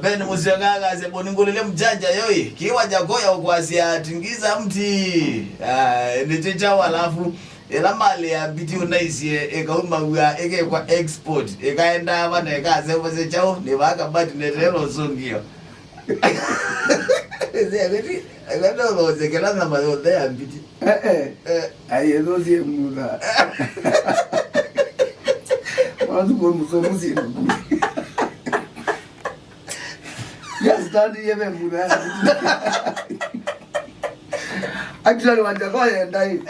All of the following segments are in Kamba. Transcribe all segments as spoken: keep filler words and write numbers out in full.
Ben Musyoka akasya, "Mboni ngũlĩle mjanja yoi, kiwa jakoya ũkwasya tingiza mti." Ah, nĩ kyaũ alafu, ĩla malĩ ya Mbiti ũnaisye ĩkaumaw'a ĩkekwa export, ĩkaendaa va na ĩkasevasya kyaũ, nĩ vaa kabati netelo sungio. Ĩsĩ akati, akati ũlonze kĩla nyama yonthe ya Mbiti. Eh, eh. Eh. Ai, ĩno syĩ mutha. Mwanzu kwa musomu syĩ mutha. Yes, tandi ye ve mutha. Actually, Wanjakoya endai. Eh.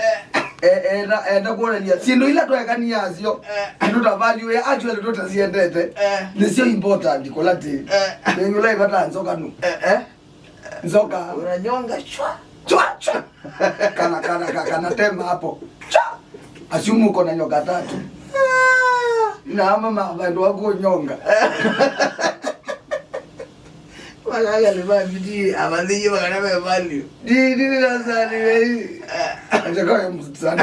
Eh, enda, enda kuonania syĩndũ ila twekania asyo. Eh. Nĩtũta value ya actually tũtasyendete. Eh. Nĩsyo important kũla ti. Eh. Nĩ yũla ivata nzoka nũ. Eh, eh. Nzoka. Unanyonga chwa, chwa, chwa. Kana, kana, ka-, kana tema hapo. Chwa. Assume uko na nyoka tatu. Ah. Na ama ma-, vandu wa kunyonga. Wakaga ni mabidi, amathiĩ makana me value. Di, di, di, na sani, wei. Acha kwa msani.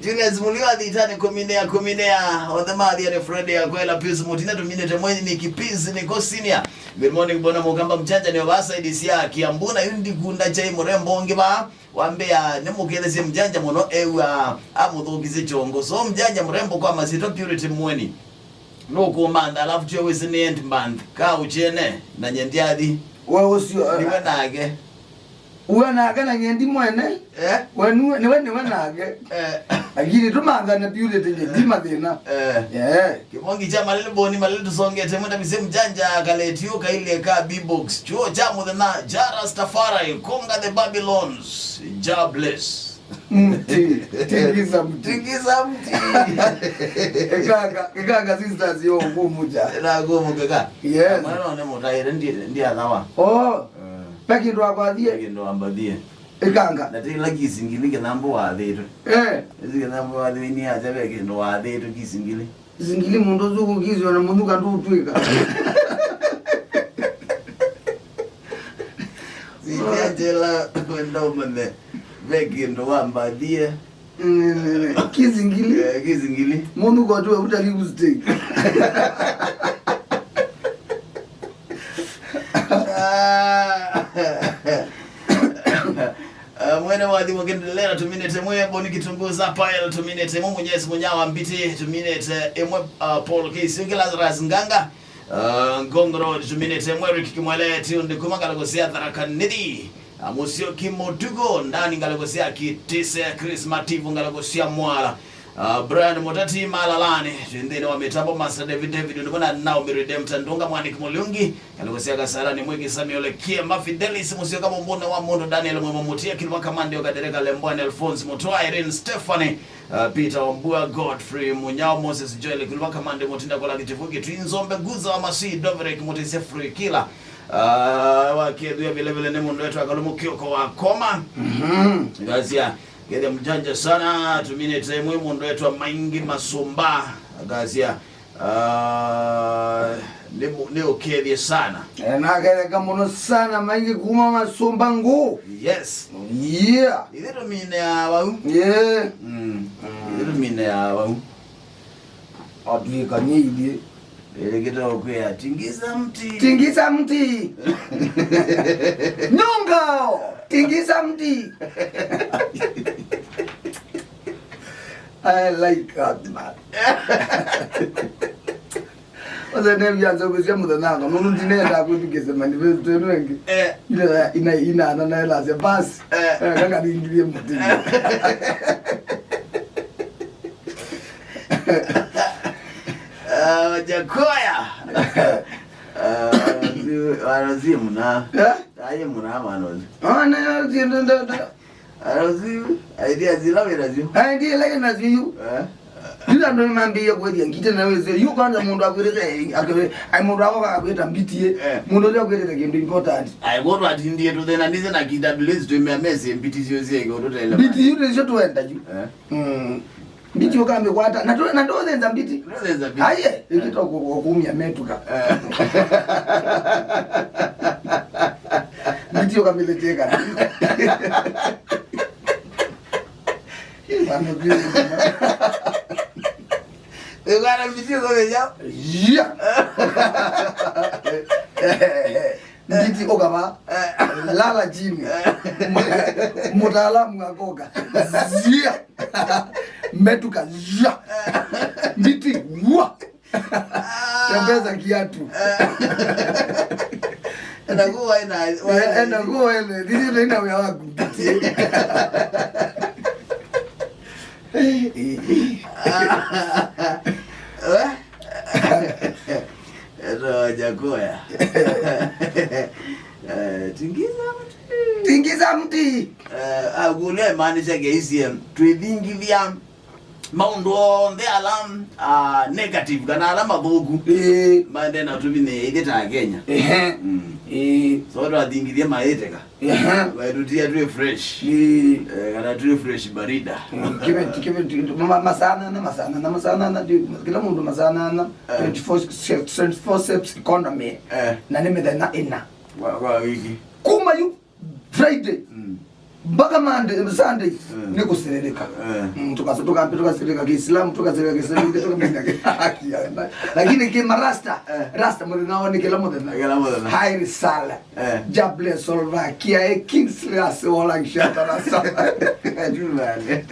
Julius Muliwa, Thitani, Kuminea, Kuminea, Othe Mathia ni Fred ya Kwela, Pius Mutina, Tuminete Mwenyi, Niki Pius, Niko Senior. Good morning, Bona Mukamba Mchanja, ni Obasaidi sia Kiambu, na yundi kunda chai murembo ngiba, wambea, ni mukethesye mjanja muno, ewa, amuthukisye chongo. So, mjanja murembo kwa masito Purity Mweni. Nukumantha, alafu tio wisi ni end month. Ka uchene, na nyendiathi. We ucio, eh. Niwe nake. Uwe nake na nyendi mwene. Eh? We nuwe, niwe, niwe nake. Eh. Lakini tumanthane Purity nyendi mathina. Eh. Eh. Kibongi cha Malele Boni, Malele tusongete, mwenda mise mjanja, kaleti ukaile ka B-box. Chuo cha muthenya, Ja Rastafari, Conquer the Babylons. Ja bless. Mti, tingiza mti. Tingiza mti. Ikanga, ikanga sisters yo kumuja. Na kumuja. Yes. Mwana one mutaire ndi, ndi athawa. Oh. Eh. Pe kindu akwathie. Kindu ambathie. Ikanga. Na tila kisi ngili kinambo wathitwe. Eh. Isi kinambo wathitwe ni acha pe kindu wathitwe kisi ngili. Zingili mũndũ ũsu kũkiswa na mũthuka ndũtw'ĩka. Zingili njela wenda ũmanye ve kĩndũ wambathie. Mm, kizingili. Eh, kizingili. Mũthuka ũtw'ĩka ũtali mistake. Ah. Ah, mwene wa thimo kendelea tuminete mwe Boni Kitunguu Zapael, tuminete mwe Munyesi Munyawa Mbiti, tuminete imwe, ah, Paul Keisio, Lazarus Nganga, ah, Ngong Road, tuminete mwe Rick Kimwele, Tiundi kuma ngalĩko sya Tharaka Nithi, ah, Musyoki Mutugo, ndani ngalĩko sya Kitise, Chris Mativu ngalĩko sya Mwala. Ah, Brian Mutati Malalani, twĩ nthĩnĩ wa mĩtambo, Master David David, ũndũ na Naomi Redemptor Ndunga, Mwaniki Muliungi, ngalĩko sya Kasarani, Mwiki Samuel Kiemba, Fidelis Musyoka, Mumbune wa Mundu, Daniel Mwema Mutia, Kilwa Kamande, Okadereka Lembwani, Alphonse Mutua, Irene Stephanie, ah, Peter Wambua, Godfrey Munyao, Moses Joel, Kilwa Kamande, Mutinda Kola Kitivuki, Twinzombe, Guza wa Masi, Doverick Mutisi, Free Killer, ah, wakethwia vilevile nĩ mũndũ wetwa Kalumu Kioko wa Koma. Mhm. Ngasia, Ngethe mjanja sana, tuminete mwe mũndũ etwa Maingi Masumba, akasya, ah, nĩ mu-, nĩ ũkethie sana. Eh, naketheka mũno sana, Maingi kuma Masumba ngũ. Yes. Yeah. Ithe tumine ya wau. Yeah. Mm. Mm. Ithe tumine ya wau. Atwĩkanie ithyĩ. Ĩlĩkĩte ũkwĩa, "Tingiza mti." Tingiza mti. Nyonga! Tingiza mti. I like that man. Ose ne vyanza kusia muthananga, nunu ndinenda kuthikise manifesto enu engi. Eh. Ile ina, ina, ana na ela se basi. Eh. Eh, kaka ningilie mti. Ah, Wajakoya. Ah, wanazi-, wanazi mna. Eh? Aye mna wanazi. Ah, na, na, na, na. Wanazi, idea zila wĩnazio. Idea ila wĩnazio yu. Eh? Ila ndo mambia kweli ngite na wewe. Yu kwanza mũndũ akwĩrĩte, akwe-, ai mũndũ ako akakwĩta mbitie. Eh. Mũndũ ũrĩa akwĩrĩte kĩndũ important. Ai, mũndũ atindie tu thĩna nĩse na K W S twĩmea mesi mbiti sio sie kĩndũ tele. Mbiti yu nĩcio twenda yu. Eh. Mm. Mbiti ũkamĩkwata. Na ndũ-, na ndũthenza mbiti. Ndũthenza mbiti. Aye, ĩkĩta kũ-, kũkumya metuka. Eh. Mbiti ũkamĩletea kana. Wana mbiti. Ĩkana mbiti ũkamĩnya. Yeah. Nditi ũkava. Lala chini. Mtaalamu akoka. Zia. Metuka. Zia. Nditi. Wa. Tembeza kiatu. Enda kuwa ina. Enda kuwa ina. Nditi ina wĩa waku. Nditi. Etawa Jakoya. Eh, tingiza mti. Tingiza mti. Eh, akũlya imaanisha K C M, twĩthingithya maũndũ onthe ala, ah, negative kana ala mathũku. Ĩĩ. Maende na tũvinĩe ithyĩ ta Akenya. Ehe. Mm. Ĩĩ. So twathingithie maĩtĩka. Ehe. Vaitũtia twĩ fresh. Ĩĩ. Eh, kana twĩ fresh barida. Mm, kĩveti, kĩveti, ma-, masaa nana, masaa nana, masaa nana, ndi-, kĩla mũndũ masaa nana, eh, twenty-four se-, twenty-four steps economy. Eh. Na nĩ mĩthenya ĩna. Kwa, kwa wiki. Kuma yu Friday. Mm. Mpaka Monday, Sunday, mm, nĩ kũsiririka. Eh. Mm, tũkaso-, tũkambi-, tũkasiririka Kiislamu, tũkasiririka Kiislamu, tũkamina ki-, lakini kĩmarasta, eh, rasta mũthenya wao nĩ kĩla mũthenya. Kĩla mũthenya. Hairi sala. Eh. Jable solva kia e Kingsley ase wala ngishatara sala. Ajumale.